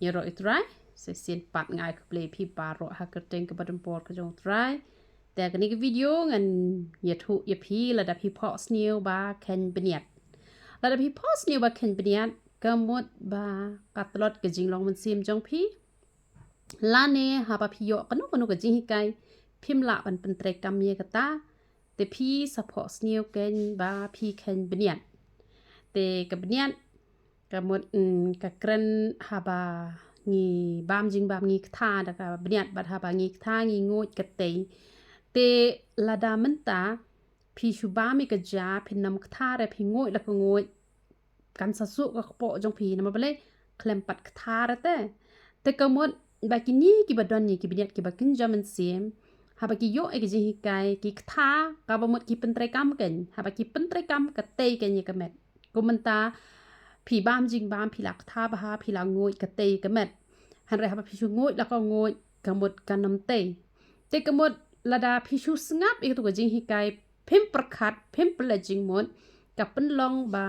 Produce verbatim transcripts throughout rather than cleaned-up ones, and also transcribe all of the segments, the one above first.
Ïaroh ïa u Trai. Sa shisien pat nga ai khublei ïa phi baroh ha ka kyrteng kaba donbor ka jong u Trai. Te ha kane ka video ngan ïathuh ïa phi lada phi phohsniew ba kheiñ bniat. Lada phi phohsniew ba kheiñ bniat, ka mut ba ka tlot ka jinglong mynsiem jong phi. Lane haba phi ïoh kano kano ka jinghikai, phim lah ban pyntreikam ïa kata. Te phi sa phohsniew kheiñ ba phi kheiñ bniat. Te ka bniat ka mut, mm, ka kren haba ngi bam jingbam ngi ktha da ka bniat, bad haba ngi ktha ngi nguid ka tei. Te lada mynta phi shu bam ïa ka ja, phin nym ktha re, phi nguid la ka nguid, kan sa suk ka kpoh jong phi, namar balei? Khlem pat ktha re te. Te ka mut ba kine kiba don ïa ki bniat kiba kynja mynsiem, haba ki ïoh ïa ka jinghikai, ki ktha, kaba mut ki pyntreikam kheiñ, haba ki pyntreikam ka tei kheiñ ïa ka met. Kum mynta phi bam jingbam, phi la ktha bha, phi la nguid ka tei ïa ka met. Hynrei haba phi shu nguid la ka nguid, ka mut kan nym tei. Te ka mut lada phi shu sngap ïa katu ka jinghikai, phim pyrkhat, phim pynleit jingmut, ka pynlong ba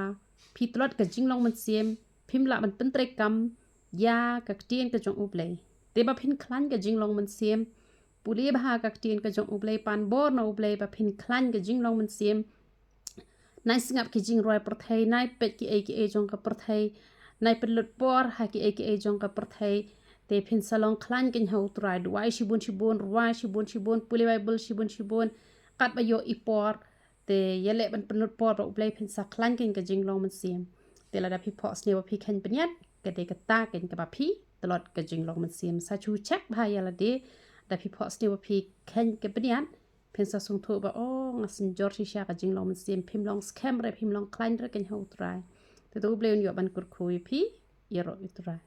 phi tlot ka jinglong mynsiem, phim lah ban pyntreikam ïa ka ktien ka jong U Blei. Te ba phin khlaiñ ka jinglong mynsiem, pule bha ka ktien ka jong U Blei, pan bor na U Blei ba phin khlaiñ ka jinglong mynsiem. Nai sngap ki jingrwai pyrthei, nai peit kiei kiei jong ka pyrthei, nai pynlut por ha kiei kiei jong ka pyrthei. Te phin sa long khlaiñ kheiñ ha U Trai, duwai shibun shibun, rwai shibun shibun, pule Baibl shibun shibun, katba ïoh i por. Te ïaleh ban pynlut por bad U Blei, phin sa khlaiñ kheiñ ka jinglong mynsiem. Te lada phi phohsniew ba phi kheiñ bniat, ka dei kata kheiñ kaba phi tlot ka jinglong mynsiem. Sa shu check bha ïa lade, lada phi phohsniew ba phi kheiñ ka bniat, phin sa sngewthuh ba, oh, nga synjor shisha ka jinglong mynsiem, phim long skhem re, phim long khlaiñ re kheiñ ha U Trai. Te to U Blei un ïoh ban kyrkhu ïa phi, ïaroh ïa U Trai.